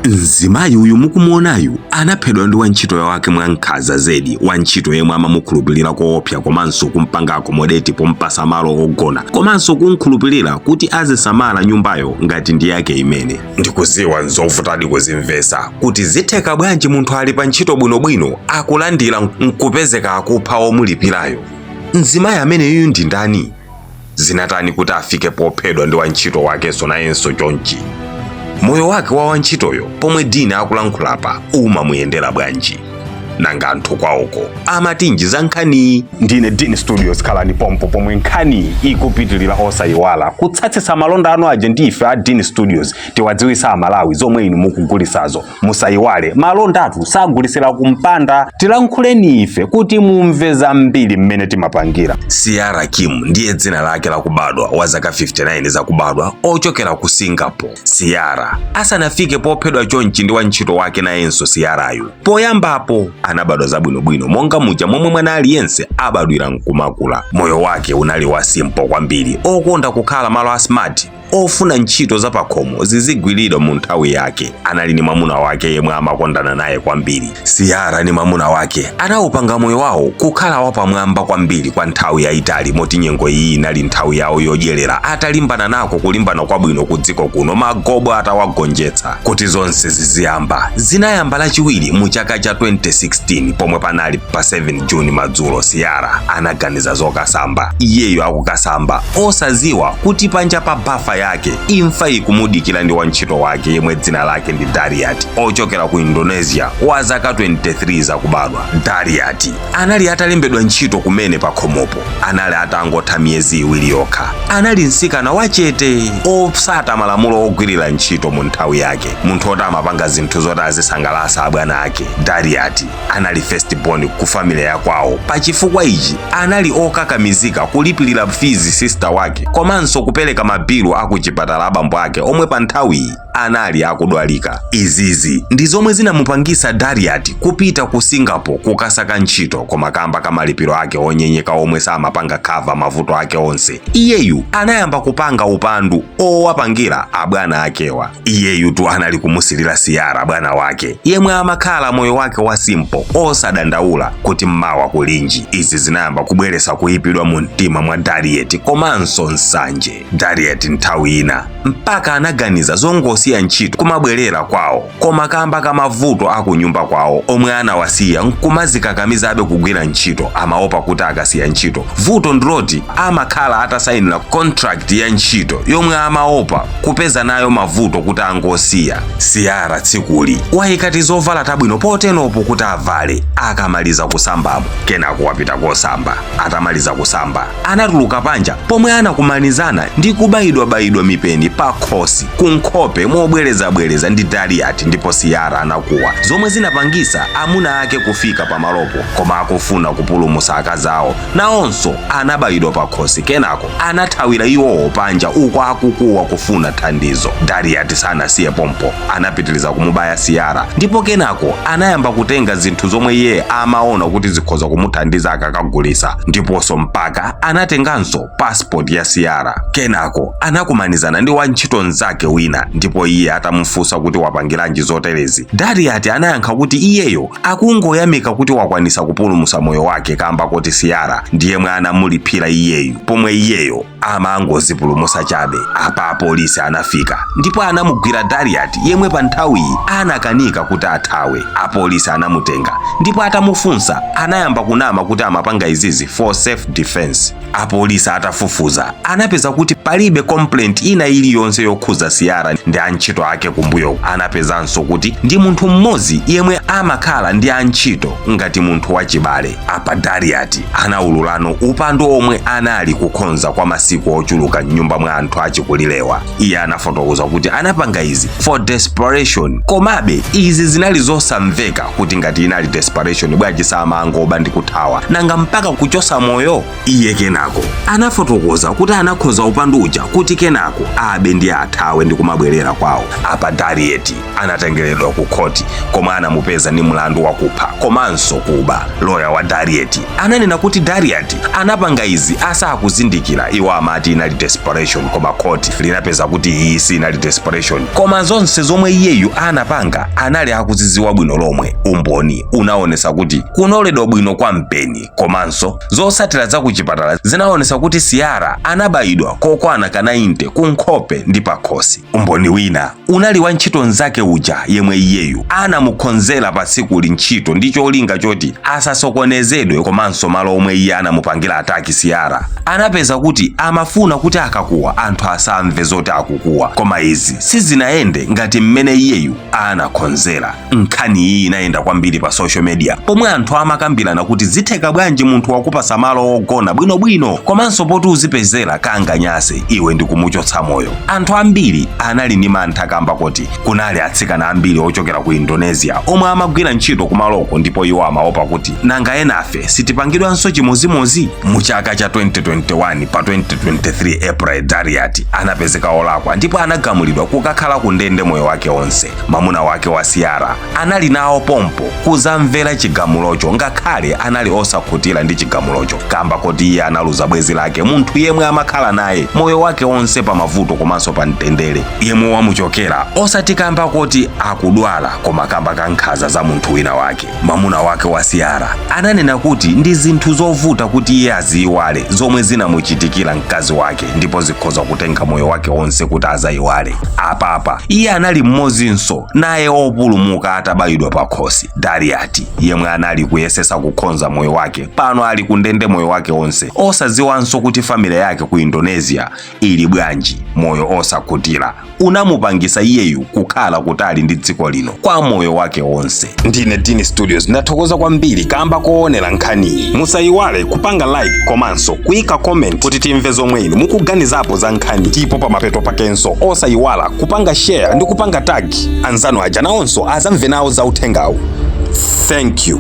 Mzimayi uyu mukumuonayu anaphedwa ndi wantchito wake mwankhanza zedi, wantchito yemwe amamukhulupirira koopsa komanso kumpanga accommodate pompasa malo ogona komanso kumkhulupirira kuti azisamala nyumbayo ngati ndi yake imene. Ndikuziwa nzovutadi kuzimvesa kuti zitheka bwanji munthu ali pa ntchito bwinobwino akulandira nkupezeka akupha omulipirayo. Mzimayi ameneyu ndi ndani? Zinatani kuti afike pophedwa ndi wantchito wakenso nayenso chonchi? Moyo wake wa wantchitoyo pomwe Dini akulankhulapa umamuyendera bwanji? Nanga anthu kwawoko amatinji za nkhaniyi? Ndine Dini Studios, khalani pompo pomwe nkhani ikupitilira. Osayiwala kutsatsitsa malonda anu aja ndi ife a Dini Studios, tiwadziwisa Amalawi zomwe inu mukugulisazo. Musayiwale, malondatu sagulisira kumpanda. Tilankhuleni ife kuti mumve zambiri mmene timapangira. Sierra Kim ndiye dzina lake lakubadwa, wa zaka 59 zakubadwa, ochokera ku Singapore. Sierra asanafike pophedwa chonchi ndi wantchito wake nayenso, Sierrayu poyambapo anabadwa zabwinobwino monga muja momwe mwana aliyense abadwira nkumakula. Moyo wake unali wa simple kwambiri, okonda kukhala malo a smart, ofuna ntchito zapakhomo zizigwiridwa mu nthawi yake. Anali ni mwamuna wake yemwe amakondana naye kwambiri. Sierra ni mwamuna wake anawupanga moyo wawo kukhala wapamwamba kwambiri kwa nthawi yayitali, moti nyengo iyi inali nthawi yawo yodyerera, atalimbana nako kulimbana kwabwino ku dziko kuno, magobo atawagonjetsa. Kuti zonse ziziyamba, zinayamba Lachiwiri mu chaka cha 2016 pomwe panali pa 7 Juni madzulo. Sierra anaganiza zokasamba. Iyeyo akukasamba osaziwa kuti panja pa bafa yake imfa ikumudikira ndi wantchito wake yemwe dzina lake ndi Dariat, ochokera ku Indonesia, wa zaka 23 zakubadwa. Dariat anali atalembedwa ntchito kumene pa khomopo, anali atangotha miyezi 2 yokha. Anali mtsikana wachete, osata malamulo ogwirira ntchito mu nthawi yake, munthu oti amapanga zinthu zoti azisangalasa abwana ake. Dariat anali first born ku family ya kwawo. Pachifukwa ichi anali okakamizika kulipirira fees sister wake komanso kupereka mabilu akuchipatala abambo ake omwe pa nthawiyi anali akudwalika. Izizi ndi zomwe zinamupangisa Dariat kupita ku Singapore kukasaka ntchito, koma kamba kamalipiro ake onyenyeka omwe samapanga cover mavuto ake onse, iyeyu anayamba kupanga upandu owapangira abwana akewa. Iyeyu tu anali kumusilira Sierra bwana wake yemwe amakhala moyo wake wa simple, osadandaula kuti mmawa kulinji. Izi zinayamba kubweresa kuyipidwa mu mtima mwa Dariet komanso nsanje. Dariet nthawi ina mpaka anaganiza zongosiya ntchito kumabwerera kwawo, koma kamba kamavuto akunyumba kwawo omwe anawasiya nkumazikakamizabe kugwira ntchito, amaopa kuti akasiya ntchito, vuto ndiloti amakhala atasayinira contract ya ntchito yomwe amaopa kupeza nayo mavuto kuti angosiya. Sierra tsikuli wayikati zovala tabwino potenopo kuti avale akamaliza kusambamo. Kenako wapita kosamba. Atamaliza kusamba anatuluka panja pomwe anakumanizana ndi kubayidwabayidwa mipeni pa khosi, kunkhope mobwerezabwereza ndi Dariat, ndipo Sierra anakuwa, zomwe zinapangisa amuna ake kufika pamalopo. Koma akufuna kupulumutsa akazi awo, nawonso anabayidwa pa khosi. Kenako anathawira iwowo panja uko akukuwa kufuna thandizo. Dariat sanasiye pompo, anapitiliza kumubaya Sierra, ndipo kenako anayamba kutenga zinthu zomwe iye amaona kuti zikhoza kumuthandiza akakagulisa, ndiponso mpaka anatenganso passport ya Sierra. Kenako anakumanizana ndi wantchito mnzake wina, ndipo iye atamufunsa kuti wapangiranji zoterezi, Dariat anayankha kuti iyeyo akungoyamika kuti wakwanisa kupulumutsa moyo wake kamba kuti Sierra ndiyemwe anamulipira iyeyu, pomwe iyeyo amangozipulumutsa chabe. Apa apolisi anafika ndipo anamugwira Dariat yemwe pa nthawiyi anakanika kuti athawe. Apolisi anamutenga ndipo atamufunsa anayamba kunama kuti amapanga izizi for self defense. Apolisi atafufuza anapeza kuti palibe complaint ina iliyonse yokhuza Sierra ndi antchito ake kumbuyo. Anapezanso kuti ndi munthu mmodzi yemwe amakhala ndi antchito ngati munthu wachibale. Apa Dariat anaululano upandu omwe anali kukhonza kwa masiku ochuluka mnyumba mwa anthu achikulilewa. Iye anafotokoza kuti anapanga izi for desperation, komabe izi zinali zosamveka kuti ngati inali desperation bwanji samangoba ndi kuthawa, nanga mpaka kuchosa moyo? Iye kenako anafotokoza kuti anakhoza upandu uja kuti kenako abe ndi athawe ndi kumabwerera kwawo. Apa Dariet anatengeredwa ku khoti komwe anamupeza ndi mlandu wakupha komanso kuba. Loya wa Dariet ananena kuti Dariet anapanga izi asakuzindikira iwo. Amati inali desperation, koma khoti linapeza kuti iyi sinali desperation, koma zonse zomwe iyeyu anapanga anali akuziziwa bwino lomwe. Umboni unaonesa kuti kunoledwa bwino kwa mpeni, komanso zotsatira za kuchipatala zinaonesa kuti Sierra anabayidwa kokwana ka 90 ku nkhope ndi pakhosi. Umboni wina unali wa ntchito nzake uja yemwe iyeyu anamukhonzera pa tsikuli ntchito ndi cholinga choti asasokonezedwe, komanso malo omwe iye anamupangira attack Sierra anapeza kuti amafuna kuti akakuwa anthu asamve zoti akukuwa, koma izi sizinayende ngati mmene iyeyu anakhonzera. Nkhani iyi inayenda kwambiri pa social media pomwe anthu amakambirana kuti zitheka bwanji munthu wakupasa malo ogona bwinobwino komanso poti uzipezera kanganyase, iwe ndi kumuchotsa moyo. Anthu ambiri anali ndi mantha kamba kuti kunali atsikana ambiri ochokera ku Indonesia omwe amagwira ntchito kumaloko, ndipo iwo amaopa kuti nanga enafe sitipangidwanso chimozimozi. Mu chaka cha 2021 pa 2023 April, Dariat anapezeka olakwa ndipo anagamulidwa kukakhala ku ndende moyo wake onse. Mwamuna wake wa Sierra anali nawo pompo kuzamvera chigamulocho, ngakhale anali osakhutira ndi chigamulocho kamba kuti iye analuza bwenzi lake, munthu yemwe amakhala naye moyo wake onse pa mavuto komanso pa mtendere, yemwe wamuchokera osati kamba kuti akudwala koma kamba ka nkhanza za munthu wina wake. Mwamuna wake wa Sierra ananena kuti ndi zinthu zovuta kuti iye aziyiwale zomwe zinamuchitikira mkazi wake, ndipo zikhoza kutenga moyo wake wonse kuti azayiwale. Apapa iye anali mmodzinso naye opulumuka atabayidwa pakhosi. Dariati yemwe anali kuyesesa kukhonza moyo wake pano ali kundende moyo wake wonse, osadziwanso kuti family yake ku Indonesia ili bwanji. Moyo osakhutira unamupangisa iyeyu kukhala kutali ndi dziko lino kwa moyo wake wonse. Ndine Dini Studios, ndathokoza kwambiri kamba koonera nkhaniyi. Musayiwale kupanga like komanso kuyika comment kuti timve zomwe inu mukuganizapo za nkhani, ndipo pamapeto pakenso osayiwala kupanga share ndi kupanga tag anzanu aja, nawonso azamve nawo za uthengawu. Thank you.